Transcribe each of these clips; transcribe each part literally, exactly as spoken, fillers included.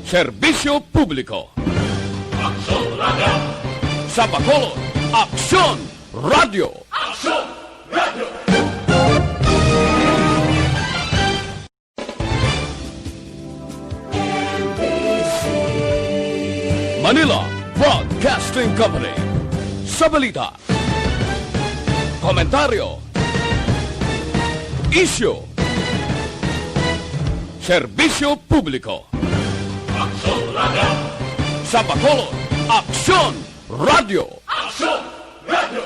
Serbisyo publiko. Aksyon Radio. Sa Bacolod, Aksyon Radio. Aksyon Radio. Manila Broadcasting Company. Sa balita, komentaryo, isyu, serbisyo publiko. Aksyon Radio. Sa Bacolod, Aksyon Radio. Aksyon Radio.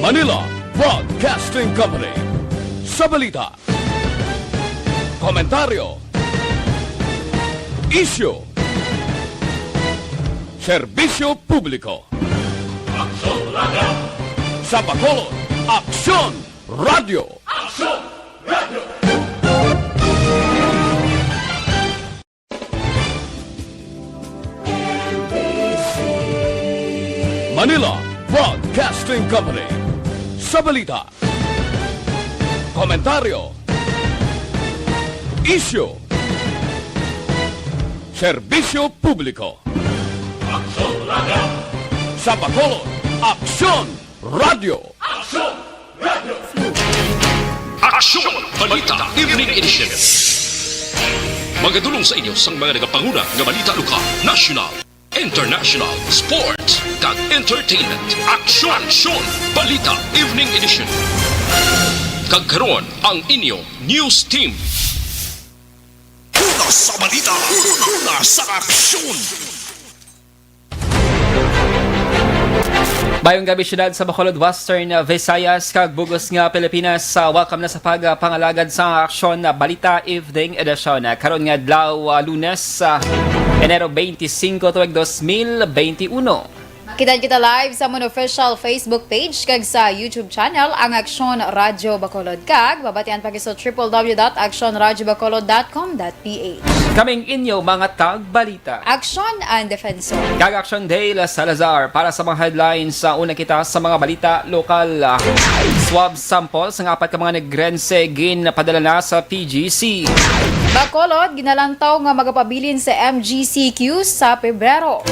Manila Broadcasting Company. Sa balita, komentaryo, isyu, serbisyo publiko. Aksyon Radio. Sa Bacolod, Aksyon Radio. Aksyon Radio. Manila Broadcasting Company. Sa balita, komentaryo, isyu, serbisyo publiko. Aksyon Radio. Sa Bacolod, Aksyon Radio. Aksyon Radio. Aksyon Balita Evening Edition. Magadulong sa inyo sang mga nagapanguna nga balita lokal, national, international, sports, kag entertainment. Aksyon, Aksyon Balita Evening Edition. Kag karon ang inyo news team. Una sa balita, una sa aksyon. Mayong gabi, siyudad sa Bacolod, Western Visayas, kag bug-os nga Pilipinas. Ah, welcome na sa pagpangalagad sa Aksyon Balita Evening Edition. Ah, karon nga adlaw, ah, Lunes, ah, Enero twenty-five, tuig dos mil benti uno. Makita kita live sa amon official Facebook page kag sa YouTube channel, ang Aksyon Radyo Bacolod, kag mabatian pa kita sa triple W dot aksyon radyo bacolod dot com dot P H. Kaming inyo mga tagbalita. Aksyon ang Defensor. Kag Aksyon Dale Salazar para sa mga headlines. Sa una kita sa mga balita lokal. Swab samples nga apat ka mga Negrense ginpadala na sa P G C. Bacolod, ginalantaw nga magapabilin sa M G C Q sa Pebrero.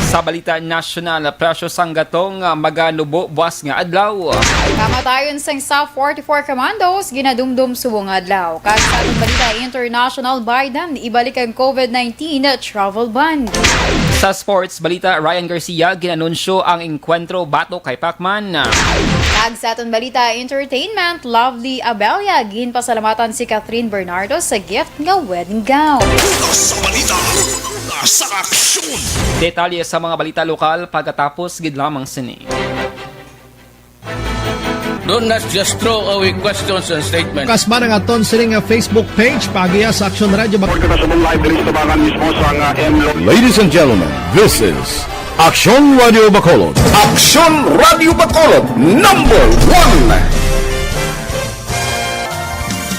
Sa balita nasyonal, presyo sang gatong, ah, maganubo buwas nga adlaw. Kamatayon sang sa forty-four Commandos ginadumdom subong nga adlaw. Kag sa aton balita international, Biden, ibalik ang COVID nineteen travel ban. Sa sports balita, Ryan Garcia ginanunsyo ang engkwentro batok kay Pacman. Kag sa aton balita entertainment, Lovely Abella, ginpasalamatan si Catherine Bernardo sa gift nga wedding gown. Una sa balita, una sa aksyon. Detalye sa mga balita lokal pagkatapos gid lamang sini. Do not just throw away questions and statements. Kasman ang aton sini nga Facebook page, paagiha sa Aksyon Radyo Bac- Report kita subong live diri sa tubangan mismo sa nga M Lo- Ladies and gentlemen, this is Aksyon Radio Bacolod. Aksyon Radio Bacolod, number one.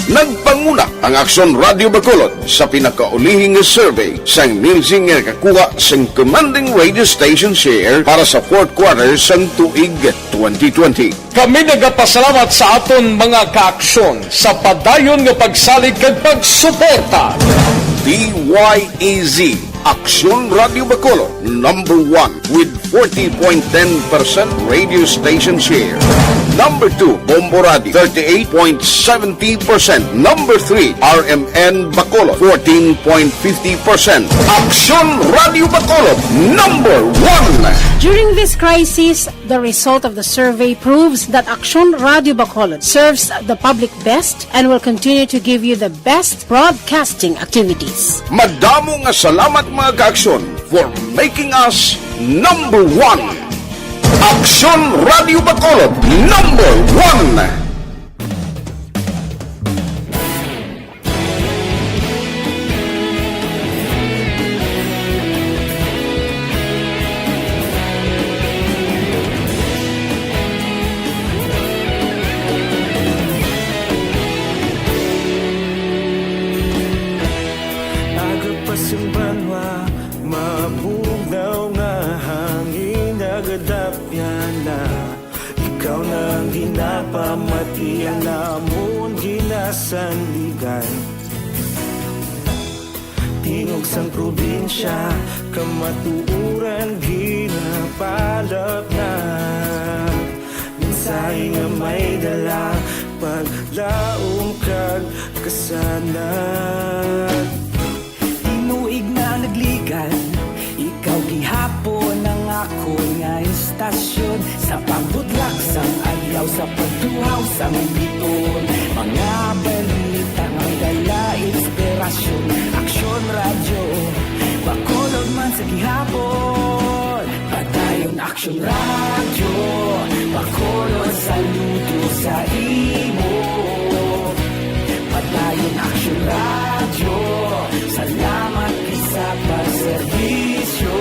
Nagpanguna ang Aksyon Radio Bacolod sa pinakaulihi nga survey sang Nielsen nga nakakuha sang commanding radio station share para sa fourth quarter sang tuig twenty twenty. Kami nagapasalamat sa aton mga kaaksyon sa padayon nga pagsalig kag pagsuporta. D Y E Z, Aksyon Radio Bacolod, number one with forty point ten percent radio station share. Number two, Bombo Radio, thirty-eight point seventy percent. Number three, R M N Bacolod, fourteen point fifty percent. Aksyon Radio Bacolod, number one. During this crisis, the result of the survey proves that Aksyon Radio Bacolod serves the public best and will continue to give you the best broadcasting activities. Madamo nga salamat, mga kaaksyon, for making us number one. Aksyon Radio Bacolod, number one. Agapasimbanwa, mabugnaw nga hangin, nagadapyana. Ikaw na ang ginapamatian namon ginasandigan. Tingog sang probinsya, kamatuoran ginapalapnag. Mensahe nga may dala, paglaom kag kasanag. Tinuig na nagligan, ikaw gihapon ang akon nga istasyon. Sa pagbutlak sang adlaw, sa pagtuhaw sang bituon, mga balita nga may dala inspirasyon. Aksyon Radyo, Bacolod man sa gihapon. Padayon Aksyon Radyo, Bacolod, saludo sa imo. Padayon Aksyon Radyo, salamat gid sa pagserbisyo.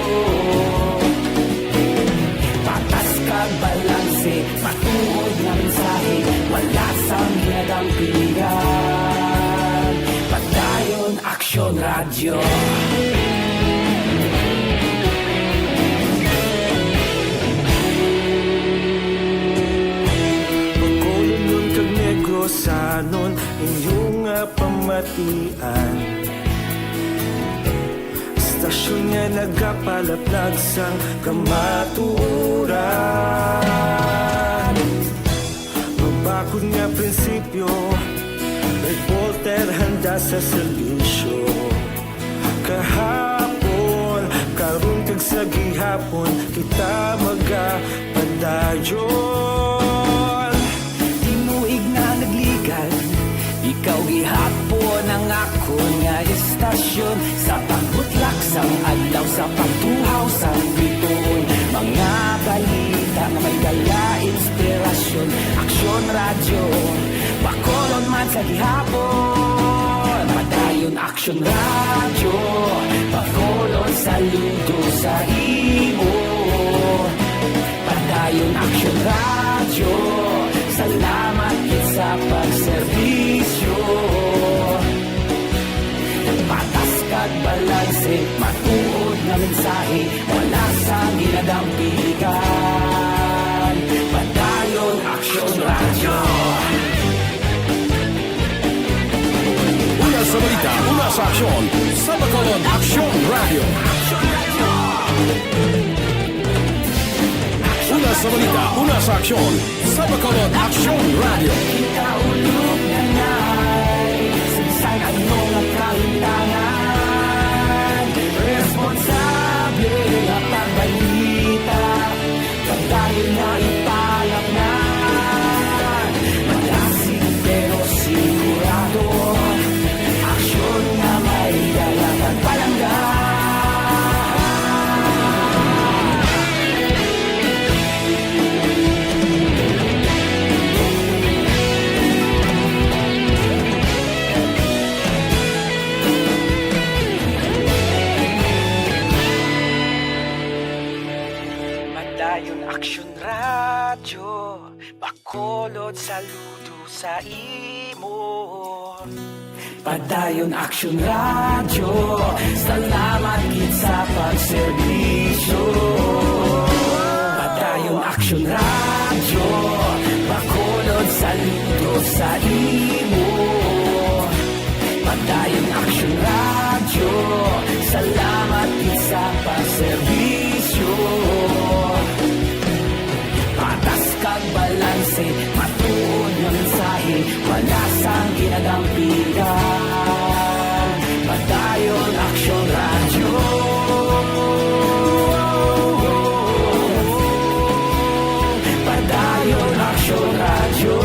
Patas kag balanse, matuod nga mensahe, wala sang ginadampigan. Padayon Aksyon Radyo. Bacolodnon kag Negrosanon, inyo nga pamatian. Istasyon nga nagapalapnag sang kamatuoran. Mabakod nga prinsipyo, reporter handa sa serbisyo. Kahapon, karon kag sa gihapon, kita magapadayon. Tinuig na nagligan, ikaw gihapon ang akon nga istasyon. Sa pagbutlak sang adlaw, sa pagtuhaw sang bituon, mga balita nga may dala inspirasyon. Aksyon Radyo, Bacolod man sa gihapon. Padayon Aksyon Radyo, Bacolod, saludo sa imo. Padayon Aksyon Radyo, salamat gid sa pagserbisyo. Patas kag balanse, matuod nga mensahe, wala sang ginadampigan. Padayon Aksyon Radyo. Una sa balita, una sa aksyon, sa Bacolod Aksyon Radyo. Una sa balita, una sa aksyon, sa Bacolod Aksyon Radyo. Kita ulog na nais, bisan ano nga kahimtangan, responsable nga pagbalita. Padayon nga ipalapngan, malasig pero sigurado, aksyon nga may dala kag palangga. Padayon Aksyon Radyo, Bacolod, saludo sa imo. Padayon Aksyon Radyo, salamat gid sa pagserbisyo. Padayon Aksyon Radyo, Bacolod, saludo sa imo. Padayon Aksyon Radyo, salamat gid sa pagserbisyo. Patas kag balanse, matuod nga mensahe, wala sang ginadampigan. Padayon Aksyon Radyo. Padayon Aksyon Radyo.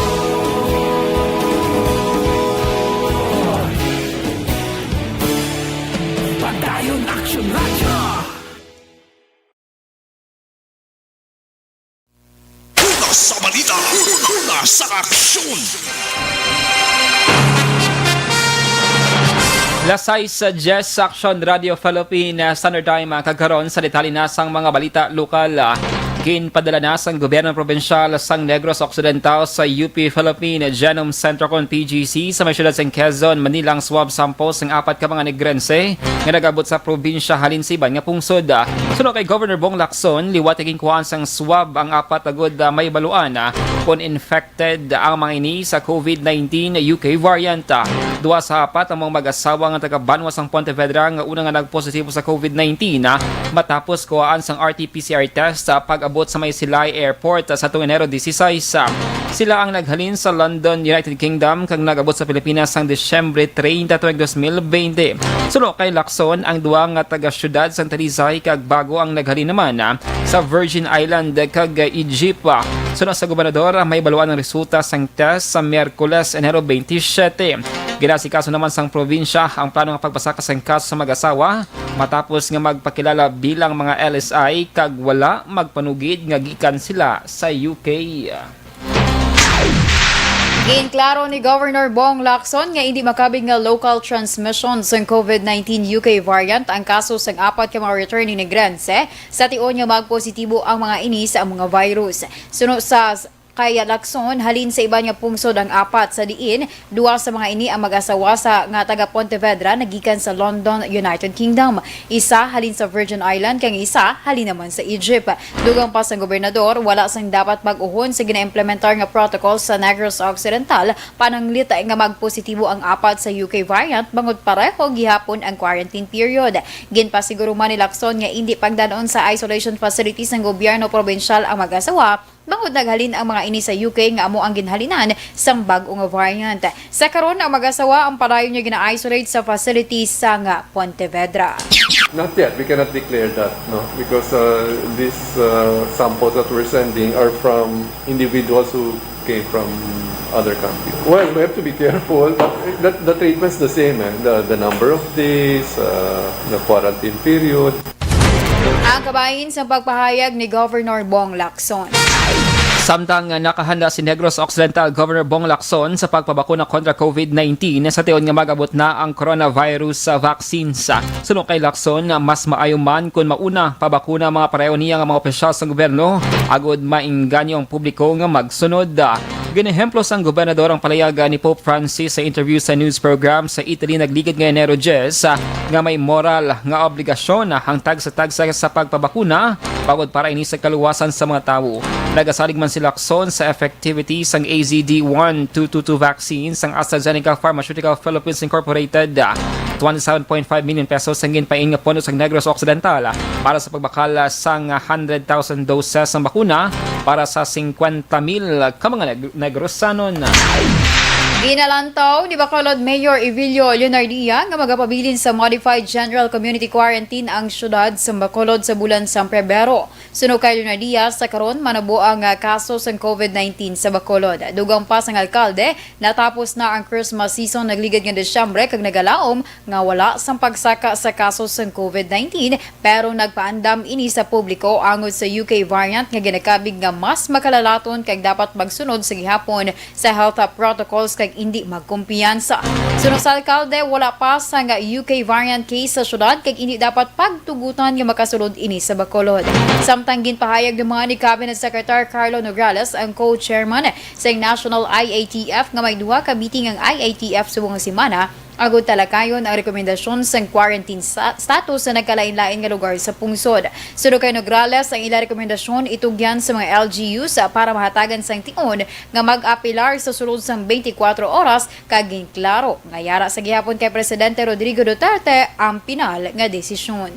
Padayon Aksyon Radyo. Una sa balita, una sa aksyon. Las sais diyes sa Aksyon Radio Philippine Standard Time, kag karon sa detalye na sang mga balita lokal. Ginpadala na sang gobyerno probinsyal sang Negros Occidental sa U P Philippine Genome Center kon P G C sa may siyudad sang Quezon, Manila ang swab sample sang apat ka mga Negrense nga nag-abot sa probinsya halin sa iban nga pungsod. Suno kay Governor Bong Lacson, liwat nga ginkuhaan sang swab ang apat agud, ah, mahibaluan, ah, kon infected ang mga ini sa COVID nineteen U K variant. Ah, duha sa apat ang mga mag-asawa nga taga banwa sang Pontevedra nga una nga nagpositibo sa COVID nineteen, ah, matapos kuhaan sang R T P C R test sa pag-abot sa may Silay Airport, ah, sa tuong Enero dieciséis. Ah, sila ang naghalin sa London, United Kingdom, kag nag-abot sa Pilipinas sang Disyembre treinta tuig dos mil bente. Suno kay Lacson, ang duha nga taga-siyudad sang Talisay kag Bago ang naghalin naman, ah, sa Virgin Island kag, ah, Egypt. Ah, suno sa gobernador, ah, mahibaluan ang resulta sang test sa Miyerkules, Enero twenty-seven. Ginasikaso naman sang probinsya ang plano nga pagpasaka sang kaso sa mag-asawa matapos nga magpakilala bilang mga L S I kag wala magpanugid nga gikan sila sa U K. Ginklaro ni Governor Bong Lacson nga indi makabig nga local transmission sang COVID nineteen U K variant ang kaso sang apat ka mga returning Negrense sa tion nga magpositibo ang mga ini sa mga virus. Suno sa kay Lacson, halin sa iban nga pungsod ang apat, sa diin duha sa mga ini ang mag-asawa sa nga taga Pontevedra nagikan sa London, United Kingdom. Isa halin sa Virgin Island kag isa halin naman sa Egypt. Dugang pa sang gobernador, wala sang dapat bag-ohon sa ginaimplementar nga protocol sa Negros Occidental, pananglit nga magpositibo ang apat sa U K variant bangod pareho gihapon ang quarantine period. Ginpasiguro man ni Lacson nga indi pagdad-on sa isolation facility sang gobyerno probinsyal ang mag-asawa, bangod naghalin ang mga ini sa U K nga amo ang ginhalinan sang bag-o nga variant. Sa karon, ang mag-asawa ang padayon nga gina-isolate sa facility sang Pontevedra. Not yet. We cannot declare that, no, because uh, these uh, samples that we're sending are from individuals who came from other countries. Well, we have to be careful, but the, the treatment's the same, eh? The, the number of days, uh, the quarantine period. Ang kabahin sa pagpahayag ni Governor Bong Lacson. Samtang nakahanda si Negros Occidental Governor Bong Lacson sa pagpabakuna kontra COVID nineteen sa tion nga mag-abot na ang coronavirus vaccines. Suno kay Lacson, mas maayo man kon mauna pabakuna ang mga pareho niya nga mga opisyal sa gobyerno agud maengganyo ang publiko nga magsunod. Ginehemplo sang gobernador ang palayaga ni Pope Francis sa interview sa news program sa Italy nagligad nga Enero diyes, ah, nga may moral nga obligasyon ang tagsa-tagsa sa pagpabakuna bangod para ini sa kaluwasan sa mga tawo. Nagasalig man si Lacson sa effectivity sang A Z D one two two two vaccine sang AstraZeneca Pharmaceutical Philippines Incorporated, ah, twenty-seven point five million pesos ang ginpain nga pondo sa Negros Occidental, ah, para sa pagbakal, ah, sang hundred thousand doses sang bakuna para sa singkwenta mil ka mga Neg-, Negrosanon. Ginalantaw ni Bacolod Mayor Evilio Leonardia nga magapabilin sa Modified General Community Quarantine ang siyudad sa Bacolod sa bulan sang Pebrero. Suno kay Leonardia, sa karon manubo ang, ah, kaso sang COVID nineteen sa Bacolod. Dugang pa sang alkalde, natapos na ang Christmas season nagligad nga Disyembre kag nagalaom nga wala sang pagsaka sa kaso sang COVID nineteen, pero nagpaandam ini sa publiko angod sa U K variant nga ginakabig nga mas makalalaton kag dapat magsunod sa gihapon sa health protocols kag indi magkumpiyansa. Suno sa alkalde, wala pa sang U K variant case sa syudad kag indi dapat pagtugutan nga makasulod ini sa Bacolod. Samtang ginpahayag naman ni Cabinet Secretary Carlo Nograles, ang co-chairman sa National I A T F, nga may duha ka meeting ang I A T F subong nga semana, agud talakayon ang rekomendasyon sang quarantine sa-, status sa nagkalain-lain nga lugar sa pungsod. Suno kay Nograles, ang ila rekomendasyon itugyan sa mga L G Us para mahatagan sang tion nga mag-apelar sa sulod sang twenty-four oras, kag ginklaro nga yara sa gihapon kay Presidente Rodrigo Duterte ang pinal nga desisyon.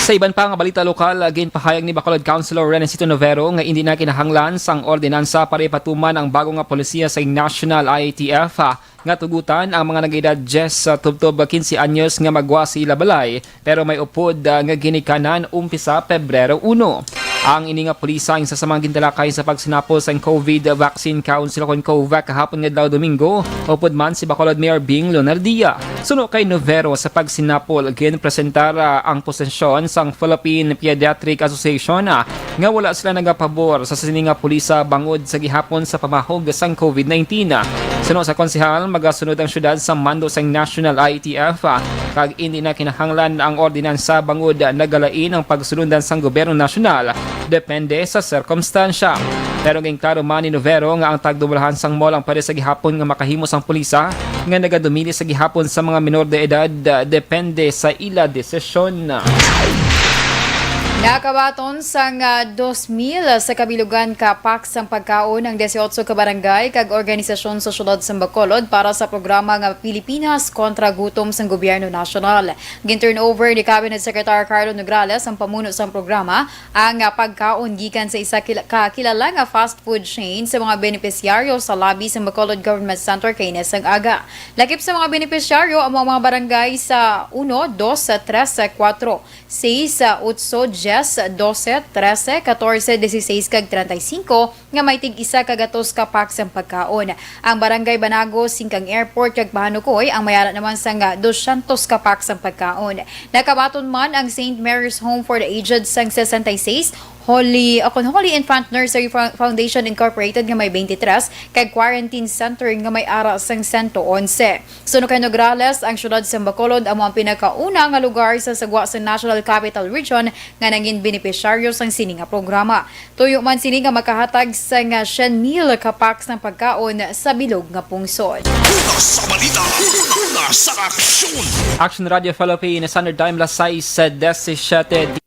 Sa iban pa nga balita lokal, ginpahayag ni Bacolod Councilor Renencito Novero nga indi na kinahanglan sang ordinansa para ipatuman ang bago nga polisiya sa National I A T F, ah, nga tugutan ang mga nag-edad diyes tubtob kinse anyos nga magwa sa ila balay, pero may upod, ah, nga ginikanan umpisa Pebrero uno. Ang ini nga pulisa ang isa sa mga gintalakay sa pagsinapol sang COVID Vaccine Council o kon COVAC kahapon nga adlaw Domingo, upod man si Bacolod Mayor Bing Leonardia. Suno kay Novero, sa pagsinapol, ginpresentar, ah, ang posisyon sang Philippine Pediatric Association, ah, nga wala sila nagapabor sa sini nga pulisa bangod sa gihapon sa pamahog sang COVID nineteen. Suno sa konsehal, magasunod ang syudad sa mando sang National I A T F, ah, kag indi na kinahanglan ang ordinansa bangod nagalain ang pagsulundan sang gobyerno nasyonal, depende sa sirkumstansya. Pero ginklaro man ni Novero nga ang tagdumalahan sang mall ang pwede sa gihapon nga makahimo sang pulisa nga nagadumili sa gihapon sa mga menor de edad, ah, depende sa ila desisyon. Nakabaton sang, ah, dos mil sa kabilugan ka pack sang pagkaon ang dieciocho ka barangay kag organisasyon sa siyudad sa Bacolod para sa programa nga Pilipinas kontra Gutom sang Gobyerno Nasyonal. Gin-turnover ni Cabinet Secretary Carlo Nograles ang pamuno sang programa, ang, ah, pagkaon gikan sa isa kila-, ka kilala nga fast food chain sa mga benepisyaryo sa lobby sa Bacolod Government Center kaina sang aga. Lakip sa mga benepisyaryo amo ang mga barangay sa uno, dos, tres, kuwatro, seis, otso, dyes, dose, trese, katorse, dieciséis, kag treinta y cinco nga may tig-isa ka gatos ka pack sang pagkaon. Ang Barangay Banago, singkang airport kag Bahanukoy ang may ara naman sang doscientos ka pack sang pagkaon. Nakabaton man ang Saint Mary's Home for the Aged sang sesenta y seis, Holy, akon, Holy Infant Nursery Fo-, Foundation Incorporated nga may twenty-three kag quarantine center nga may ara sang sento onse. Suno kay Nograles, ang siyudad sa Bacolod amo ang pinakauna nga lugar sa sagwa sa National Capital Region nga nangin benepisyaryo sang sini nga programa. Tuyo man sini nga makahatag sang syen mil ka pack sang pagkaon sa bilog nga pungsod. Una sa balita, una sa aksyon. Action Radio Philippines, Standard Time, las sais disisyete.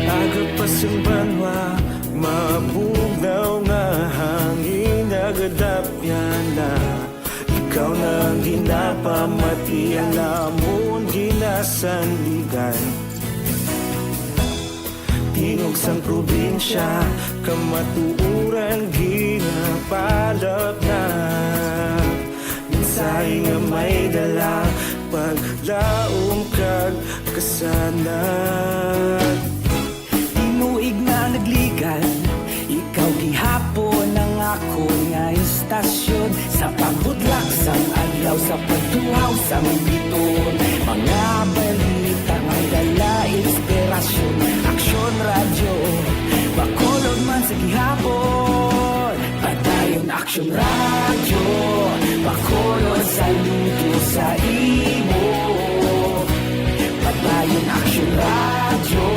Aga pa sang banwa, mabugnaw nga hangin nagadapyan na. Ikaw na ang ginapamati, ang lamon ginasandigan. Tingog sang probinsya, kamatuoran ginapalapnat. Mensahe nga may dala, paglaom kag kasanag. Tinuig na nagligan, ikaw gihapon ang akon nga istasyon. Sa pagbudlak sang adlaw, sa pagtuhaw sang biton, mga balita may dala inspirasyon. Aksyon Radyo, Bacolod man sa gihapon. Padayon Aksyon Radyo, Bacolod, saludo sa imo. Padayon Aksyon Radyo,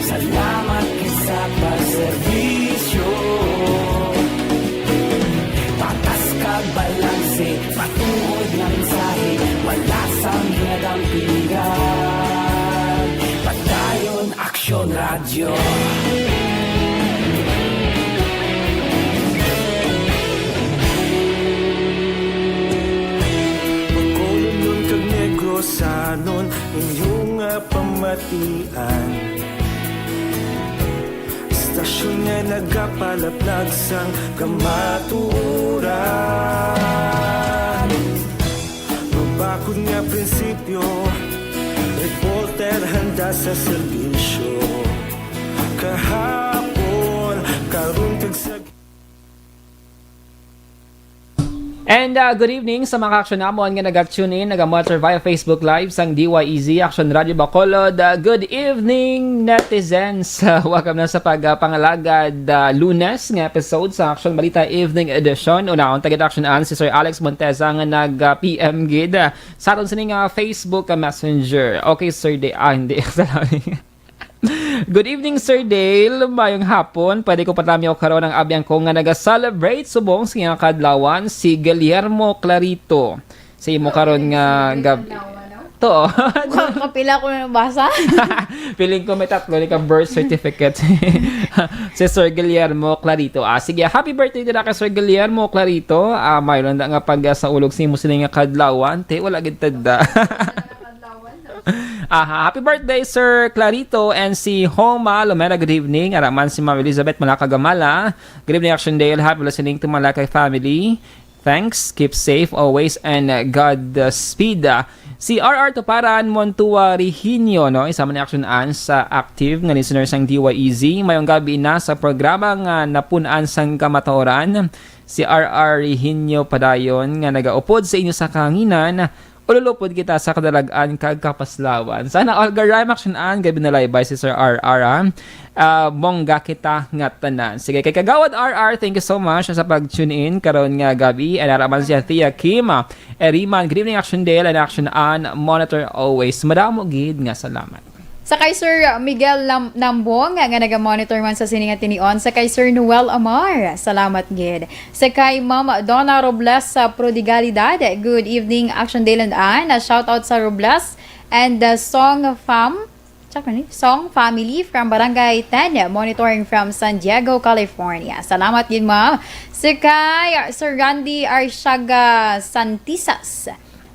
salamat gid sa pagserbisyo. Patas kag balanse, matuod nga mensahe, wala sang ginadampingan. Padayon Aksyon Radyo. Bacolodnon kag Negrosanon, inyo nga pamatian. Istasyon nga nagapalaplag sang kamatuoran. Mabakod nga prinsipyo, reporter handa sa serbisyo. Kahapon, karon, kag sa And, uh, good evening sa mga ka-aksyon namon nga naga-tune in, naga-monitor via Facebook Live sang D Y E Z, Aksyon Radio Bacolod. Uh, good evening, netizens. Uh, welcome na sa pag, uh, pangalagad, uh, Lunes nga episode sa Aksyon Balita Evening Edition. Unahon ta gid aksyonan si Sir Alex Monteza nga nag, uh, P M gid, uh, sa aton sini nga Facebook, uh, Messenger. Okay, Sir De-, ah, hindi. Good evening, Sir Dale. Mayong hapon. Pwede ko patamyaw karon ang abyan ko nga naga-celebrate subong sa iyang kadlawan, si Guillermo Clarito. Sa imo karon nga gab-, to. Kapila ko na nabasa. Feeling ko may tatlo ni ka birth certificate. Si Sir Guillermo Clarito. Ah, sige, happy birthday dira kay Sir Guillermo Clarito. Ah, may lang nga pag, ah, sa ulog sa imo sini nga kadlawan. Te, wala gid tanda. Aha, happy birthday, Sir Clarito, and si Homa Lumena, good evening. Ara man si Ma'am Elizabeth Malaka Gamala. Good evening, Action Dale. Happy listening to Malakay family. Thanks. Keep safe always, and, uh, God, uh, speed. Uh, si R R Tuparan Montua Rihinyo, no? Isa man ni Action Ann sa active nga listener sang D Y E Z. Mayong gabi na sa programa nga napun-an sang kamatuoran. Si R R Rihinyo padayon nga nagaupod sa inyo sa kahanginan. Ululupod kita sa kadalag-an kag kapaslawan. Sana all garay maksyon-an, gabi na laybay si Sir R R, ah. Ah, bongga kita nga tanan. Sige, kay Kagawad R R, thank you so much sa pag-tune in karon nga gabi. And ara man si Thea Kim, ah, Eriman. Good evening, Action Dale and Action Ann. Monitor always. Madamo gid nga salamat. Sa kay Sir Miguel Lam-, Nambong, nga naga-monitor man sa sini nga tinion. Sa kay Sir Noel Amar, salamat gid. Sa kay Ma'am Donna Robles sa Prodigalidad, good evening, Action Dale and Ann. Shout out sa Robles and the Song Fam. Check ni? Song Family from Barangay ten, monitoring from San Diego, California. Salamat gid, ma'am. Sa kay Sir Randy Arsiaga Santisas,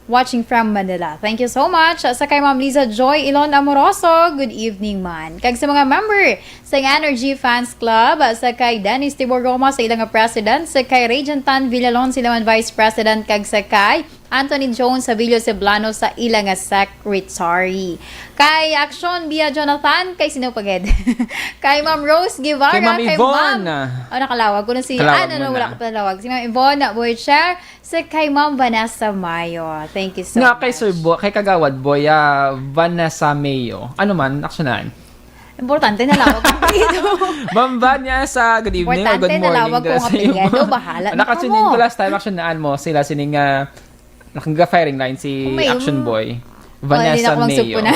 watching from Manila. Thank you so much. Sa kay Ma'am Liza Joy Ilon Amoroso, good evening man. Kag sa mga member sa Energy Fans Club, sa kay Dennis Tibor Roma sa ilang president, sa kay Regent Tan Villalon sila man vice president, kag sa kay Anthony Jones Savillo Ceblano sa ila nga secretary. Kay Action Bia Jonathan, kay sino pa gid? Kay Ma'am Rose Guevara, Kay Ma'am kay Yvonne. Ma'am, oh, nakalawag ko na si, Kalawag ah, no, mo no, wala na. Ko pa nalawag. Si Ma'am Yvonne Boycher, sa kay Ma'am Vanessa Mayo. Thank you so Nga kay much. Sir Bo-, kay Kagawad Boy, ah, Vanessa Mayo. Ano man, aksyonan? Importante, nalawag ko dito. Ma'am Vanessa, good evening or good Importante, morning nalawag ko dira ang sa imo. Apelyido, bahala na Nakatune in kamo. Ko last time, aksyonan mo sila sining, ah, naka-firing line si Kung may Action um, Boy. Oh, hindi na Vanessa ako Mayo. Magsugpo na.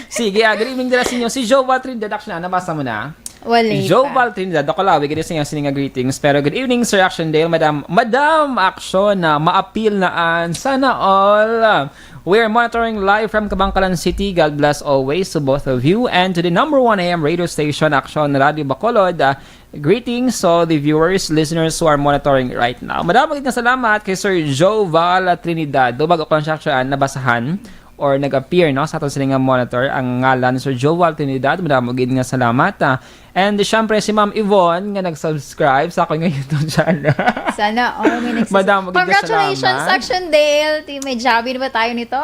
Sige, ah, good evening dira sa inyo. Si Joe Val Trinidad, action na, nabasa mo na? Wala pa. Joe Val Trinidad, ako lawi, gani sa inyo, sining nga greetings. Pero good evening, Sir Action Dale, Madam, Madam Action, na maapil na an. Sana all. We are monitoring live from Kabankalan City. God bless always to both of you and to the number one A M radio station, Action Radio Bacolod. Ah, Greetings to the viewers, listeners who are monitoring right now. Madamo gid nga salamat kay Sir Joe Val Trinidad. Bago ko lang siya actually, ah, nabasahan or nag-appear, no, sa aton sini nga monitor ang ngalan ni Sir Joe Val Trinidad. Madamo gid nga salamat, ah. And syempre si Ma'am Yvonne nga nag-subscribe sa akon nga YouTube channel. Sana all may nagsus- Madamo gid nga Congratulations, salamat. Action Dale. Ti-, may jabi na ba tayo nito?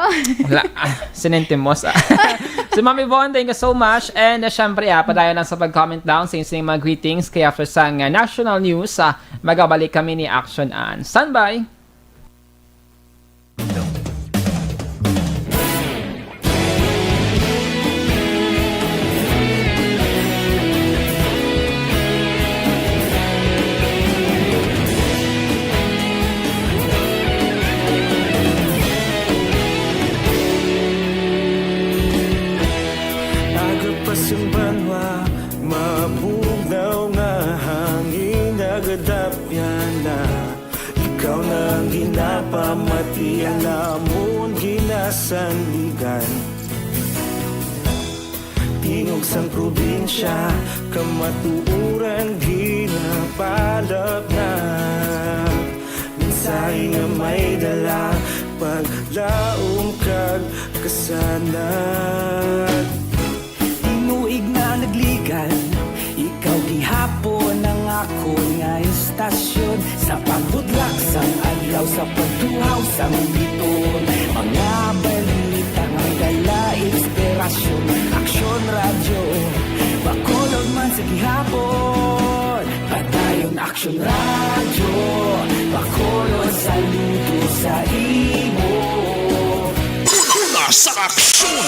Wala. Ah, sinentimos, ah. Si Ma'am Yvonne, thank you so much. And, uh, syempre, ah, padayon lang sa pag-comment down sa inyong mga greetings. Kaya after sang, uh, national news, ah, magabalik kami ni Action Ann. Standby! Aga pa sa banwa, mabugnaw nga hangin, nagadapyan na. Ikaw na ang ginapamati, ang amon ginasandigan. Tingog sang probinsya, kamatuoran ginapalapnap. Mensahe nga may dala, paglaom kag kasanag. Tinuig na nagligan, ikaw gihapon ang akon nga istasyon. Sa pagbudlak sang adlaw, sa pagtuhaw sang biton, mga balita nga dala inspirasyon. Aksyon Radyo Bacolod man sa gihapon. Padayon Aksyon Radyo Bacolod, saludo sa imo. Una sa aksyon.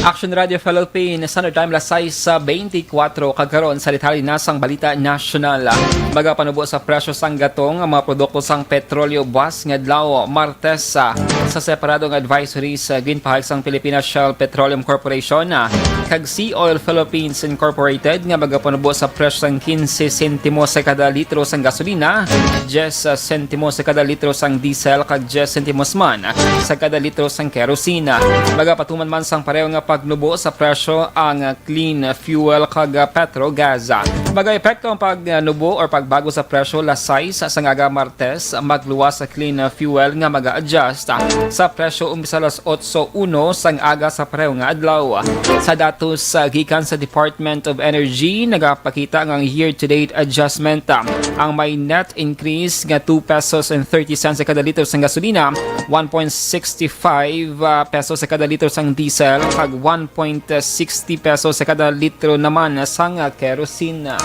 Action Radio Philippines, Standard Time, las sais sa beintikwatro, kag karon sa detalye na sang balita nasyonal. Magapanubo sa presyo sang gatong ang mga produkto sang petrolyo buas nga adlaw, Martes, ah, sa separado nga advisories, ah, ginpahayag sang Philippine Shell Petroleum Corporation, ah, kag Sea Oil Philippines Incorporated nga magapanubo sa presyo sang quince sentimos sa kada litro sang gasolina, diyes sentimos sa kada litro sang diesel, kag diyes sentimos man sa kada litro sang kerosene. Magapatuman man sang pareho nga pagnubo sa presyo ang clean fuel kag petro gas. Magaepekto ang pagnubo or pagbago sa presyo las sais sang aga Martes, magluwas sa clean fuel nga maga-adjust sa presyo umpisa las otso uno sang aga sa pareho nga adlaw. Sa datos, ah, gikan sa Department of Energy, nagapakita nga ang year-to-date adjustment, ah, ang may net increase nga two pesos and thirty cents sa kada litro sang gasolina, one point six five, ah, pesos sa kada litro sang diesel, kag one point sixty pesos sa kada litro naman sang, ah, kerosene.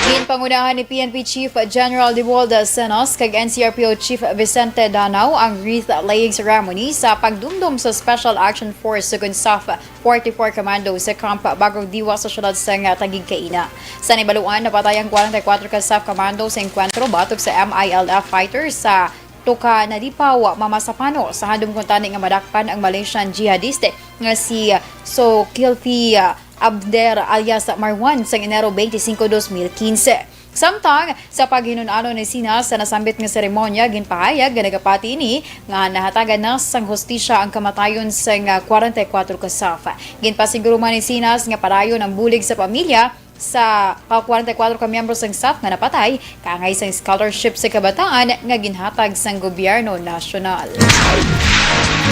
Ginpangunahan ni P N P Chief General Dewald Senos kag N C R P O Chief Vicente Danao ang wreath-laying ceremony sa pagdumdom sa Special Action Force sukon SAF forty-four Commando sa Camp Bagong Diwa sa siyudad sang Taguig kaina. Sa nahibaluan, napatay ang forty-four ka SAF Commando sa engkwentro batok sa M I L F fighters sa Tuka Nadipaw, Mama Sapano, sa handom kuntani nga madakpan ang Malaysian jihadist nga si Sokilfi Abder alias Marwan sang Enero twenty-five, dos mil quince. Samtang sa paghinun-anon ni Sinas sa nasambit nga seremonya, ginpahayag nga nagapati ini nga nahatagan na sang hustisya ang kamatayon sang, ah, forty-four ka SAF. Ginpasiguro man ni Sinas nga padayon ang bulig sa pamilya sa pa forty-four ka miyembro sang SAF nga napatay, kaangay sang scholarship sa kabataan nga ginhatag sang gobyerno nasyonal.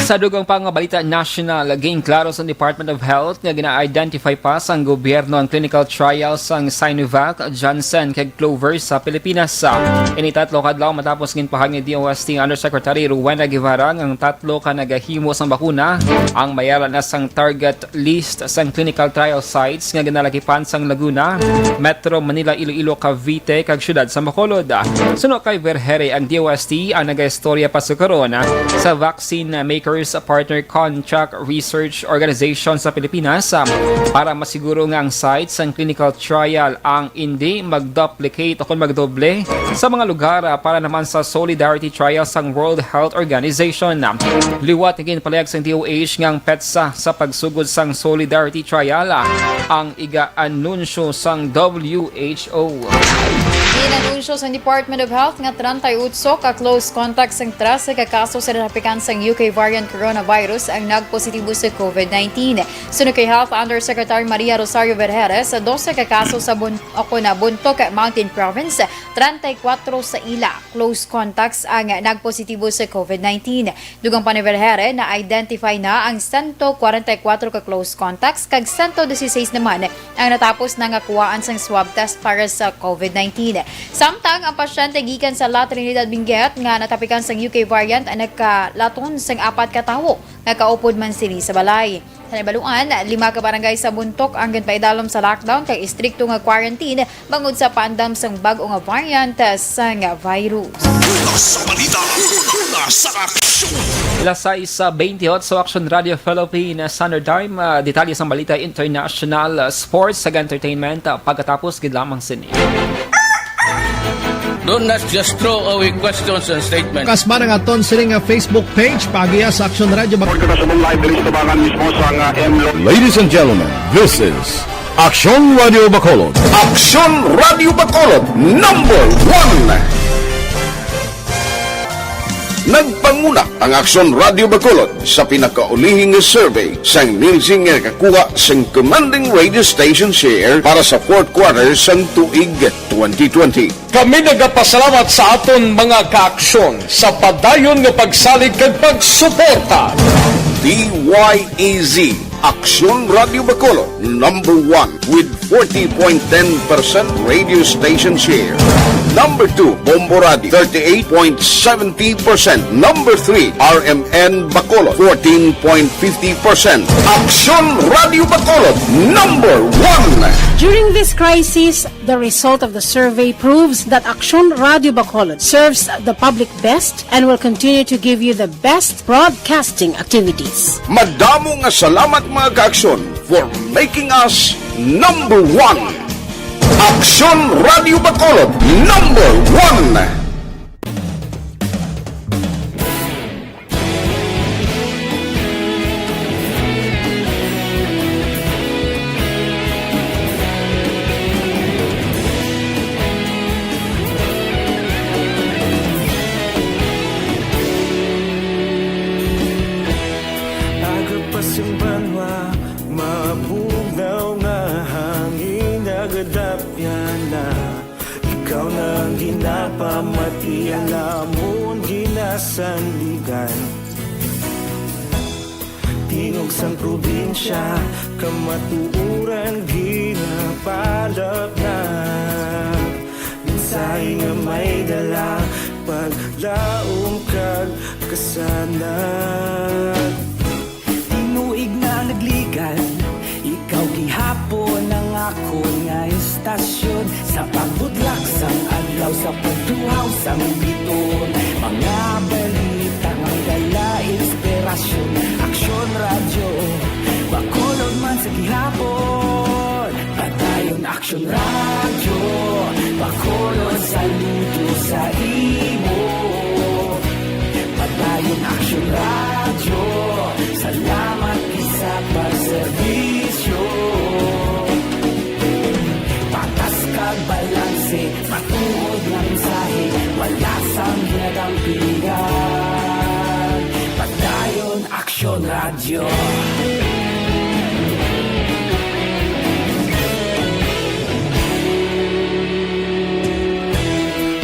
Sa dugang pa nga balita nasyonal, ginklaro sang Department of Health nga gina-identify pa sang gobyerno ang clinical trial sang Sinovac, Janssen, kag Clover sa Pilipinas. Ini tatlo ka adlaw matapos ginpahayag ni D O S T Undersecretary Rowena Guevara nga ang tatlo ka nagahimo sang bakuna ang mayara na sang target list sang clinical trial sites nga ginalakipan sang Laguna, Metro Manila, Iloilo, Cavite, kag siyudad sa Bacolod. Suno kay Vergeire, ang D O S T ang nagaistorya pa sa karon sa Vaccine Makers Partner Contract Research Organization sa Pilipinas para masiguro nga ang sites sang clinical trial ang indi magduplicate o kon magdoble sa mga lugar, ah, para naman sa Solidarity Trial sang World Health Organization. Liwat nga ginpalihag sang D O H nga ang petsa sa pagsugod sang Solidarity Trial, ah, ang iga-anunsyo sang W H O. Gin-anunsyo sang Department of Health nga treinta y ocho ka close contacts sang trese ka kaso sa natapikan sang U K variant coronavirus ang nagpositibo sa COVID nineteen. Suno kay Health Undersecretary Maria Rosario Vergeire, sa dose ka kaso sa bun-, o kon na Bontoc Mountain Province, treinta y cuatro sa ila close contacts ang nagpositibo sa COVID nineteen. Dugang pa ni Vergeire, na-identify na ang sento kwarenta y kuwatro ka close contacts kag sento dieciséis naman ang natapos na nga kuhaan sang swab test para sa COVID nineteen. Samtang ang pasyente gikan sa La Trinidad Benguet nga natapikan sang U K variant nagkalaton sang apat ka tawo nga kaupod man sini sa balay. Sa nabaluan, lima ka barangay sa Bontoc ang ginpaidalom sa lockdown kag istrikto nga quarantine bangod sa paandam sang bag-o nga variant sang virus. Una sa balita, una sa aksyon. Alas sais bentiocho, Aksyon Radio Philippines Standard Time. Ah, detalye sang balita international, ah, sports, kag entertainment, ah, pagkatapos gid lamang sini. Do not just throw away questions and statements. Kasba na nga aton sini nga Facebook page, paagiha sa Aksyon Radio Bacolod. Report kita sa live diri sa tubangan mismo sa nga M Lo- Ladies and gentlemen, this is Aksyon Radio Bacolod. Aksyon Radio Bacolod, number one. Nagpanguna ang Aksyon Radio Bacolod sa pinakaulihing survey sang Nielsen nga nakakuha sang commanding radio station share para sa fourth quarter sang tuig twenty twenty. Kami nagapasalamat sa aton mga kaaksyon sa padayon nga pagsalig kag pagsuporta. D Y E Z, Aksyon Radio Bacolod, number one with forty point ten percent radio station share. Number two, Bombo Radio, thirty-eight point seventy percent. Number three, R M N Bacolod, fourteen point fifty percent. Aksyon Radio Bacolod, number one. During this crisis, the result of the survey proves that Aksyon Radio Bacolod serves the public best and will continue to give you the best broadcasting activities. Madamo nga salamat, mga kaaksyon, for making us number one. Aksyon Radio Bacolod, number one. Aga pa sing banwa, mabugnaw nga hangin, nagadapyan na. Ikaw na ang ginapamati, ang amon ginasandigan. Tingog sang probinsya, kamatuoran ginapalapnag. Mensahe nga may dala, paglaom kag kasanag. Tinuig na nagligad, ikaw gihapon ang akon nga istasyon. Sa pag-, Uhaw sang biton, mga balita nga may dala inspirasyon. Aksyon Radyo, Bacolod man sa gihapon. Padayon Aksyon Radyo, Bacolod saludo sa imo. Padayon Aksyon Radyo, salamat gid sa pagserbisyo. Patas kag balanse, matuod nga mensahe, wala sang ginadampigan. Padayon Aksyon Radyo.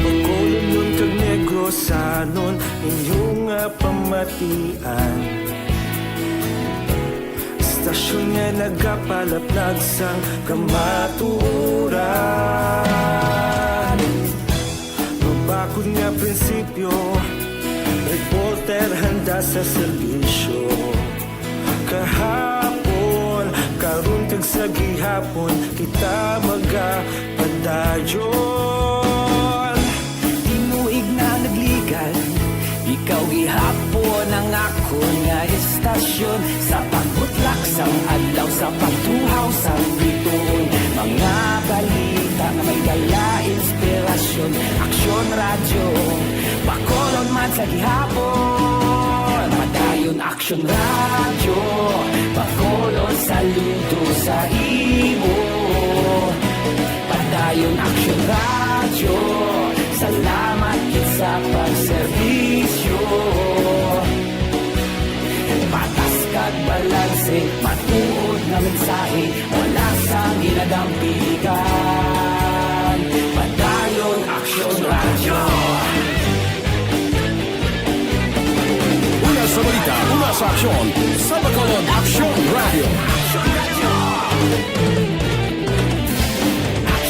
Bacolodnon kag Negrosanon, inyo nga pamatian. Istasyon nga nagapalaplag sang kamatuoran. Mabakod nga prinsipyo, reporter handa sa serbisyo. Kahapon, karon kag sa gihapon, kita magapadayon. Tinuig na nagligad, ikaw gihapon ang akon nga istasyon. Sa pagbutlak sang adlaw, sa pagtuhaw sang bituon, mga balita nga may dala inspirasyon. Aksyon Radyo, Bacolod man sa gihapon. Padayon Aksyon Radyo, Bacolod saludo sa imo. Padayon Aksyon Radyo, salamat gid sa pagserbisyo. Patas kag balanse, matuod nga mensahe, wala sang ginadampigan. Padayon Aksyon Radyo. Una sa balita, una sa aksyon, sa Bacolod Aksyon Radyo.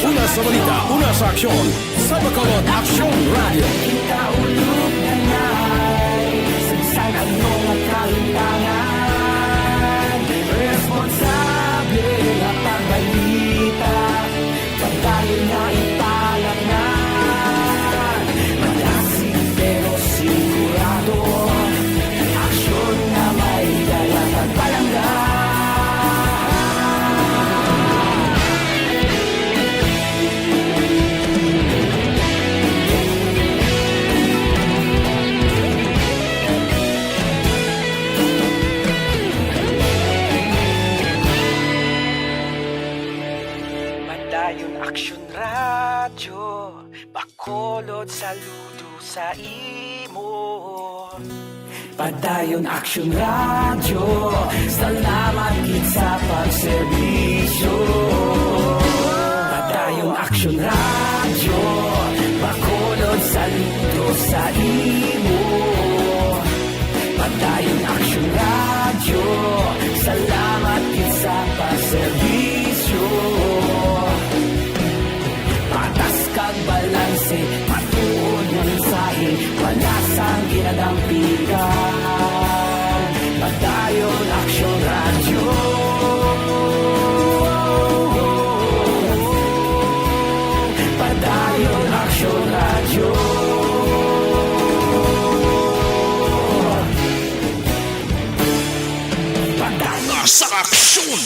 Una sa balita, una sa aksyon, sa Bacolod Aksyon Radyo. Kita ulog na nai, sa bisan ano nga kahimtangan, responsable nga pagbalita. Padayon nga ipalatnan, madasig pero sigurado. Aksyon nga may dala kag palangga. Padayon Aksyon Radyo, Bacolod saludo sa imo. Padayon Aksyon Radyo, salamat gid sa pagserbisyo. Padayon Aksyon Radyo, Bacolod saludo sa imo. Padayon Aksyon Radyo, salamat gid sa pagserbisyo. Patas kag balanse, matuod nga mensahe, wala sang ginadampigan. Padayon Aksyon Radyo. Padayon Aksyon Radyo. Padayon sa aksyon.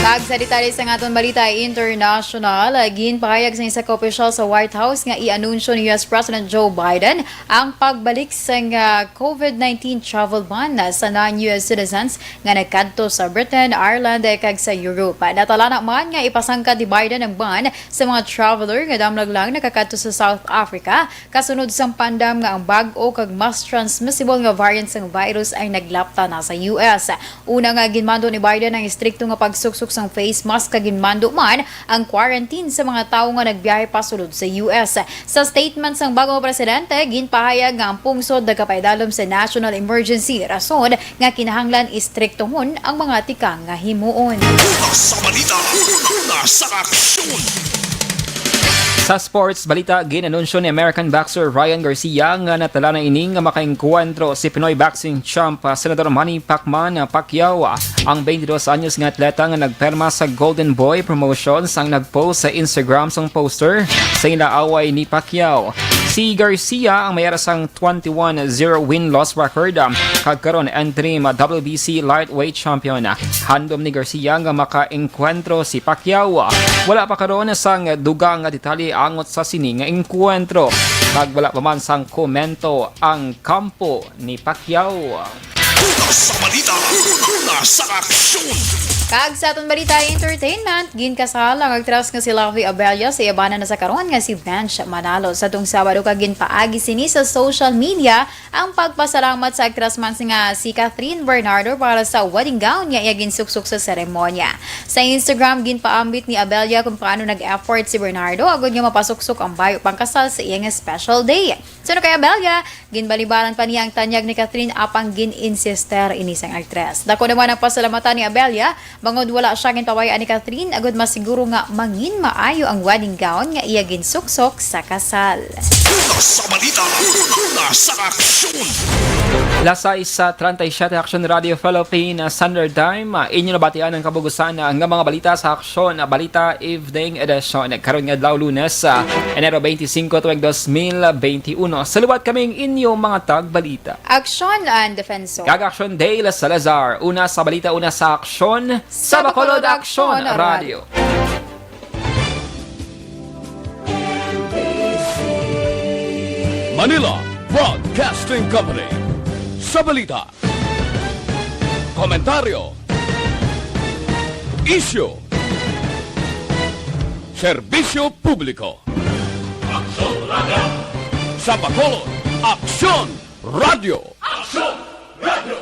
Kag sa detalye sang aton balita international, ginpahayag sang isa ka opisyal sa White House nga i-anunsyo ni U S President Joe Biden ang pagbalik sang, ah, COVID nineteen travel ban sa non-U S citizens nga nagkadto sa Britain, Ireland, kag sa Europe. Natalana man nga ipasangkad ni Biden ang ban sa mga traveler nga damlag lang nakakadto sa South Africa kasunod sang pandam nga ang bag-o kag mas transmissible nga variant sang virus ay naglapta na sa U S. Una nga ginmando ni Biden ang istrikto nga pagsuksok sang face mask, kag ginmando man ang quarantine sa mga tawo nga nagbiyahe pasulod sa U S. Sa statement sang bag-ong presidente, ginpahayag nga ang pungsod nagapaidalom sa national emergency, rason nga kinahanglan istriktohon ang mga tikang nga himuon. Una sa balita, una sa aksyon. Sa sports balita, gin-anunsyo ni American boxer Ryan Garcia nga natala na ini nga makaengkwentro si Pinoy boxing champ, ah, Senador Manny Pacman, ah, Pacquiao. Ang twenty-dos anyos nga atleta nga nagperma sa Golden Boy Promotions ang nag-post sa Instagram sang poster sa ila away ni Pacquiao. Si Garcia ang may ara sang twenty-one zero win-loss record, ah, kag karon interim W B C lightweight champion. Handom ni Garcia nga makaengkwentro si Pacquiao. Wala pa karon sang dugang nga detalye angot sa sini nga engkwentro, kag wala pa man sang komento ang kampo ni Pacquiao. Una sa balita, una sa aksyon. Kag sa aton balita entertainment, ginkasal ang aktres nga si Lovie Abella sa iya bana na sa karon nga si Benj Manalo. Sa tung Sabado, kag ginpaagi sini sa social media ang pagpasalamat sa aktres man nga si Catherine Bernardo para sa wedding gown nga iya ginsuksok sa seremonya. Sa Instagram, ginpaambit ni Abella kung paano nag-effort si Bernardo agud nga mapasuksok ang bayo pangkasal sa iyang special day. Suno kay Abella, ginbalibaran pa niya ang tanyag ni Catherine apang gin-insister ini sang aktres. Dako naman ang pasalamatan ni Abella bangod wala siya ginpabay-an ni Catherine agud masiguro nga mangin maayo ang wedding gown nga iya ginsuksok sa kasal. Una sa balita, una sa aksyon. Las sais sa treinta y siete Aksyon Radio Philippine Standard Time. Inyo nabatian ang kabugusan nga mga balita sa Aksyon Balita Evening Edition. Karon nga adlaw, Lunes, ah, Enero twenty-five, tuig dos mil twenty-one. Sa liwat kaming inyo mga tagbalita. Aksyon and Defensor. Kag Aksyon Dale Salazar. Una sa balita, una sa aksyon. Sa Bacolod Aksyon Radio. Manila Broadcasting Company. Sa balita, komentaryo, isyu, serbisyo publiko. Aksyon Radio. Sa Bacolod, Aksyon Radio. Aksyon Radio.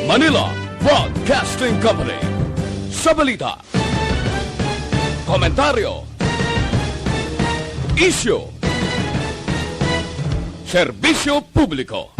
Manila Broadcasting Company. Sa balita, komentaryo, isyu, serbisyo publiko.